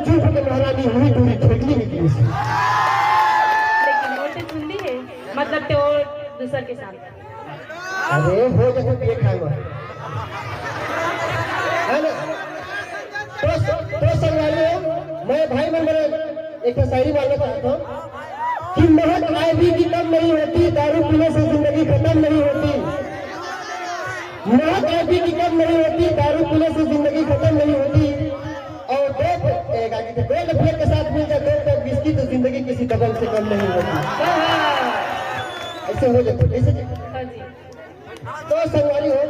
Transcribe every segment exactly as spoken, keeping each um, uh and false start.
चुप के महारानी हुई दूरी ठेकली निकली से। लेकिन मोर ते सुन ली है, मतलब ते और दूसर के साथ। अरे हो जाथे पिए खाए में। है ना? तो, तो संगवारी हो, मैं भाई मन मेरे एक ठो शायरी बोलना चाहता हूँ कि महक आईबी की कम नहीं होती, दारू पीने से जिंदगी खत्म नहीं होती। महक आईबी की कम नहीं होती, दारू पीने से जिंदगी खत्म नहीं होती। और दो पे-, ए, क्या कहते हैं, दो लफिया के साथ मिल जाए, दो पैक विस्की, तो जिंदगी किसी दबंग से कम नहीं होती। ऐसे हो जाते, कैसे जी? हाँ जी। तो संगवारी हो,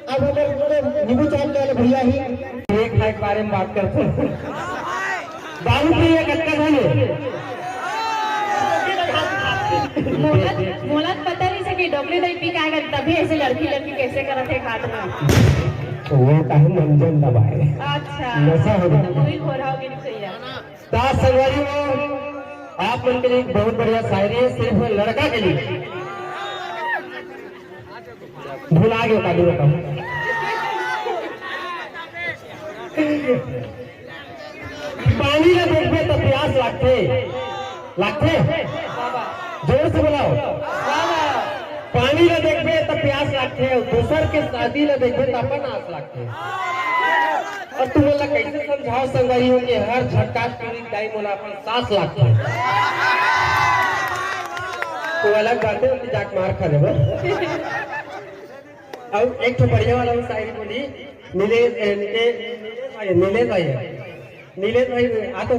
अब हमारे पूरे नींबू चाट वाले भैया ही ये खाए के बारे में बात करते हैं। दारू पी के कतका धन हे? मोला, मोला तो पता नहीं सके, डॉक्टरी दई पी के आएगा, तभी ऐसे लड़की लड़की कैसे करत है खात में। वो काहे मंजन दबाए? अच्छा। नशा हो गया। तो वही घोरा हो गया, सही है। तो संगवारी हो, आप मन के लिए एक बहुत बढ़िया शायरी है, सिर्फ लड़का के लिए। भुला गए काली रकम। पानी ला देखबे त प्यास लागथे, लागथे। जोर से बोलाओ। पानी ला देखबे त प्यास लागथे, अउ दूसर के शादी ला देखबे त अपन आस लागथे। अउ तुमन ला कैसे समझाओ संगवारी हो कि हर झटका टूरी दाई मोला अपन सास लागथे। तो अलग बात है, जाके मार खा लेबो। अउ एक ठो बढ़िया वाला शायरी बोली, नीलेश, ए, नीलेश, नीलेश भाई है। नीलेश भाई, आ तो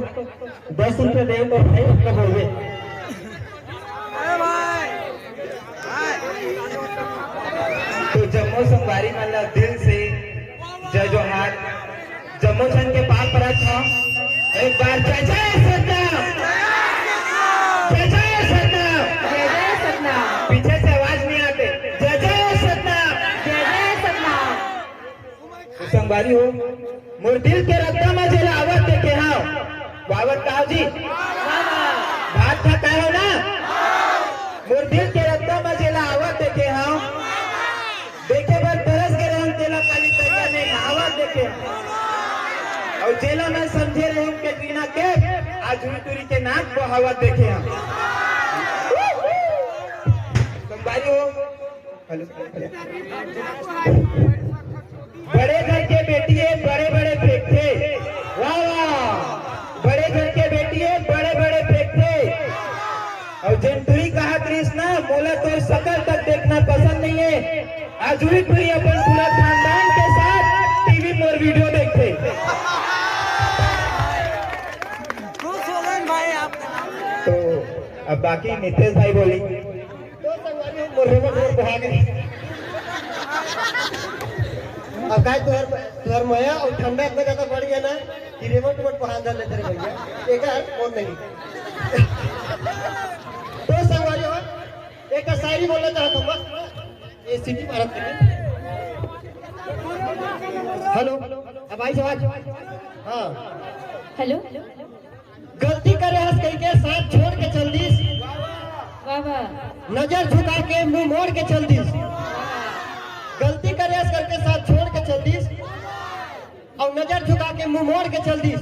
दस रुपया दे तो भाई, अपना बोलबे। तो जम्मो संगवारी मन ला दिल से जय जोहार। जम्मो झन के पाँव परत हंव। एक बार जय जय सतनाम। जय जय सतनाम। जय जय सतनाम। पीछे से आवाज नहीं आते। जय जय सतनाम। जय जय सतनाम। तो संगवारी हो, मोर दिल के रद्दा म जेला आवत देखे हंव। वावत का हो जी? भात खा के आए हो ना? मोर दिल के रद्दा म जेला आवत देखे हंव। देखे बर तरस गे रहेंव तेला काली तरिया में नहावत देखे हंव। अउ जेला मैं समझे रहेंव कैटरीना कैफ, आज हुई टूरी के नाक बहावत देखे हंव। संगवारी हो, हेलो। बड़े घर के बेटी हे, बड़े बड़े फेंकथे। वाह, वाह। बड़े घर के बेटी हे, बड़े बड़े फेंकथे। अउ जेन टूरी कहत रहिस ना, मोला तोर शकल तक देखना पसंद नहीं है। आज भी टूरी अपन पूरा खानदान के साथ टीवी मोर वीडियो देखथे। खुश हो गए भाई आप। तो अब बाकी नितेश भाई बोली। तो संगवारी हो, मोर remote मोर कोहा गे। अब काय तुहर, तुहर मया अउ ठंडा इतना ज्यादा बढ़ गया ना कि remote मोर कोहा धर लेते रे भैया। एकर मोर नहीं। तो संगवारी हो, एक शायरी बोलना चाहत हंव बस। ये सीटी मारत के। हेलो, अब आई आवाज? हाँ। हेलो। गलती करे हस कहिके साथ छोड़ के चल दिस। वाह, वाह। नजर झुका के मुंह मोड़ के चल दिस। गलती करे हस करके साथ छोड़ के चल दिस। अउ नजर झुका के मुंह मोड़ के चल दिस।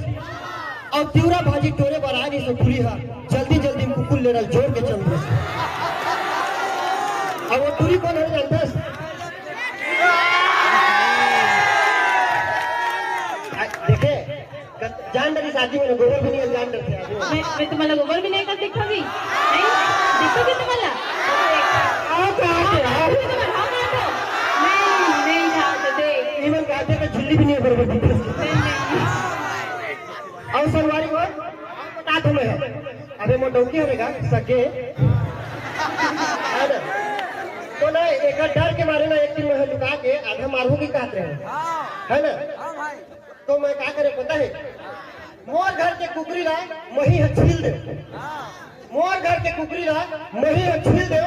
अउ तिवरा भाजी टोरे बर आ रहिस टूरी ह, जल्दी जल्दी में कुकुर ले रल जोड़ के चल दिस। अब वो टूरी कोन हे जानथस? आ, देखे, जान डरिस आदमी मन गोबर भी नहीं जान डरथे आदमी मन। मैं, मैं तुम्हारा गोबर भी नहीं कर दिखा भी। नहीं? दिखा भी तुम्हारा? आओ, कहाँ से? आओ। नहीं, नहीं था, तो देख। इमन कहथे कि झिल्ली भी नहीं बरोबर दिखथे। नहीं, नहीं। अउ संगवारी हो, बता तुम्हें। अबे मोर डौकी हवे गा, सगे। है ना? तो ना, एकर डर के मारे ना, एक दिन मैं लुका के आधा मारहूं की कहत रहे। है ना? तो मैं का करे पता है, मोर घर के कुकरी ला मही ह छील दे। मोर घर के कुकरी ला मही ह छील दे।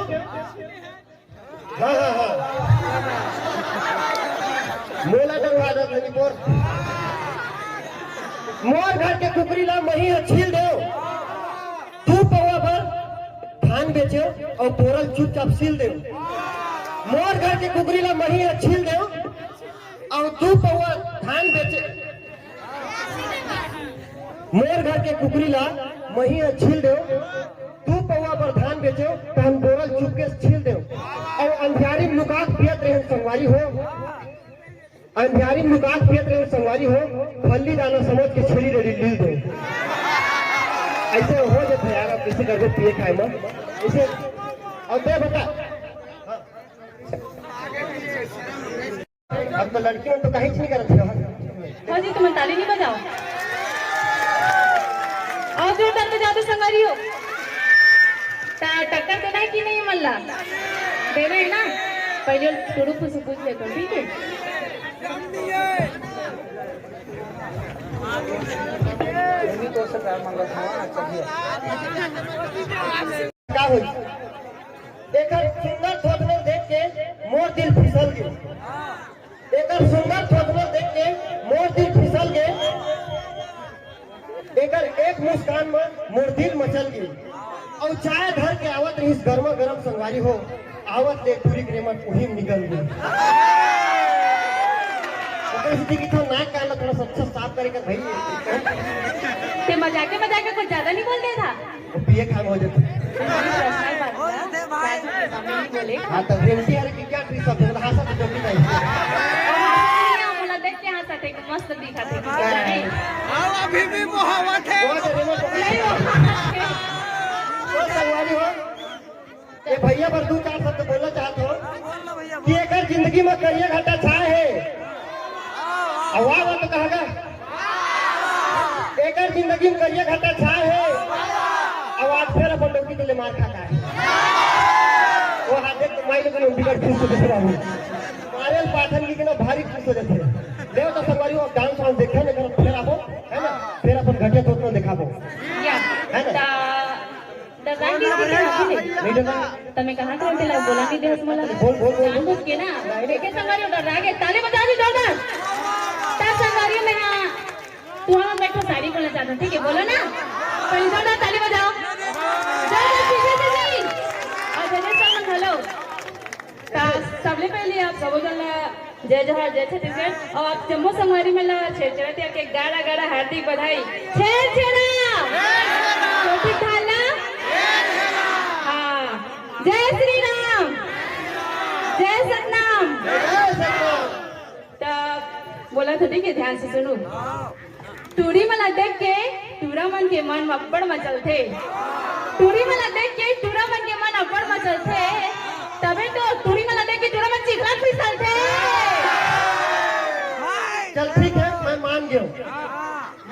हाँ, हाँ, हाँ। मोला डरवा दे धनी पोर। मोर घर के कुकरी ला मही ह छील दे। दू पौवा बर धान बेचे अउ पोरल चुपचाप सील दे। मोर घर के कुकरी ला मही ह छील दे। अउ दू पौवा धान बेचे, मोर घर के कुकरी ला मही ह छील देव, दू पौवा बर धान बेचेव, तहन बोरल चुपके से छील देव। अउ अंधियारी में लुका के पियत रहेन संगवारी हो, अंधियारी में लुका के पियत रहेन संगवारी हो, फल्ली दाना समझ के छेली रेडी लील देव। ऐसे हो जाथे यार, अब कैसे करबे पिए खाए में, ऐसे। अब दे बता, अब तो लड़की मन तो कहीं नहीं करत हे। हो जी, तुम ताली नहीं बजाओ। और जोरदार बजा दो संगवारी हो। ता-, टक्कर देना है कि नहीं मल्ला? देना है ना? पहले टुडू फुसू पूछ लेता हूँ, ठीक है? का होई? एकर सुंदर थोथना देख के मोर दिल फिसल गे। एकर सुंदर थोथना देख के मोर दिल फिसल गे। एकर एक मुस्कान म मोर दिल मचल गे। अउ चाय धर के आवत रहिस गरमा गरम संगवारी हो, आवत ले टूरी के रेमट उही म निकल गे। ओकर सेती कि थोड़ा नाक कान ला थोड़ा सा अच्छा साफ करे कर भाई। ते मजाक मजाक में कुछ ज्यादा नहीं बोल रहे था। वो पिए खाए हो जाते। पर्सनल बात है। सामने नहीं बोले। हाँ, तो रेमटी हर की क्या ट्री सब है? हाँ, सब तो जोड़ी नहीं। और हंस रही है, बोला, देख के हंसा थे, मस्त दिखा थे, हाँ। नहीं? आओ, अभी भी मोहब्बत है। वो तो रेमट को नहीं हो। वो संगवारी हो। ये भैया बर दू चार शब्द बोलना चाहत हो कि एकर जिंदगी में करिया घटा छाए हे। अउ वाह, वाह तो कहा गा। एकर जिंदगी में करिया घटा छाए हे, अउ आज फेर अपन डौकी तले मार खाता हे। वो हाथ देख तो माई लोगन बिगड़ खुश हो जथे बाबू। मारे ल पाथन की ना भारी खुश हो जथे। देव तो संगवारी हो, डांस वांस देखे न कर फेर आबो, है ना? फेर अपन घटिया तो उतना दिखाबो। या, है ना? ता-, डर्रा गे होते ना, नहीं डर्रा। तमे कहाँ के होते ला बोला नहीं देहस मोला। बोल, बोल, बोल, बोल। जान बुझ के ना। देखे संगवारी हो, डर्रा गे। ताली बजा दो जोरदार। ता संगवारी में हाँ, तू हम बैठो साड़ी बोलना चाहता हूँ, ठीक है, बोलो ना। पहले जोरदार ताली बजाओ। जोरदार पीछे से नहीं। और जगह हेलो। ता सबले पहले आप सबो जन ला जय जोहार, जय छत्तीसगढ़। अउ आप जम्मो संगवारी मन ला छेरछेरा तिहार के गाड़ा गाड़ा हार्दिक बधाई। छेरछेरा। कोठी थाला। हाँ। जय श्री राम। जय सतनाम। तब बोला था, ठीक है, ध्यान से सुनो। टूरी मन ला देख के टूरा मन के मन अब्बड़ मचलथे। टूरी मन ला देख के टूरा मन के मन अब्बड़ मचलथे। तबे तो टूरी मन ला देख के टूरा मन चिखला फिसलथे। चल ठीक है, मैं मान गेंव।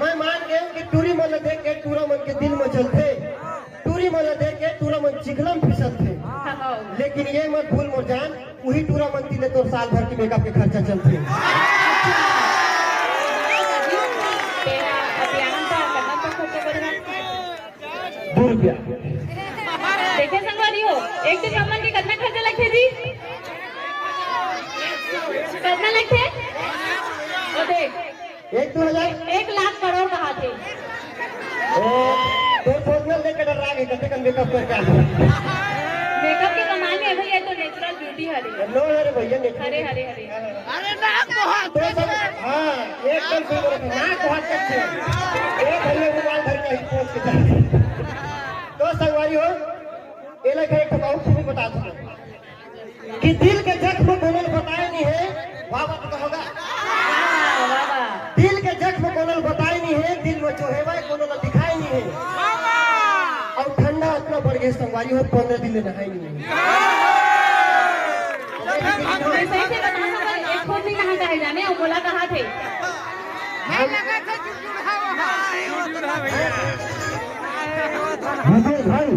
मैं मान गेंव कि टूरी मन ला देख के टूरा मन के दिल मचलथे। टूरी मन ला देख के टूरा मन चिखला म फिसलथे। हाँ, हाँ। लेकिन ये मत भूल मोर जान, उही टूरा मन तीर ले तोर साल भर के मेकअप के खर्चा चलथे। तेरा अभियान का करना तो खर्चा बढ़ रहा है। दू रुपया। देखे संगवारी हो, एक दिन हमन के कितना खर्चा लगथे जी? कितना लगथे? ओ देख, एक दू हजार? एक लाख करोड़ कहा थे। ओ, तो सोचना लेके डर रहा है, कते कन मेकअप करके आ। मेकअप के कमाल में है भैया, तो नेचुरल ब्यूटी हरे। नो, अरे भैया, नेचुरल हरे, हरे, हरे। अरे, नाक तो हाथ तो सब, हाँ, एकदम सही बोला था, नाक तो हाथ कच्चे। ए भैया, मोबाइल धर के ही पोस्ट के। तो संगवारी हो, ये लगे एक ठो और तुम्हें बता दूं। कि दिल के जख्म कोनो ल बताए नहीं है, वाह, वाह तो होगा। वाह, वाह। दिल के जख्म कोनो ल बताए नहीं है, दिल में जो है वह कोनो ल दिखाए नहीं है। और ठंडा इतना बढ़ गया संगवारी हो, पंद्रह दिन ले नहाए नहीं है। मैं सही से बता सकता हूँ, एक खुद नहीं नहा का है जाने, और बोला कहा थे। विजय भाई,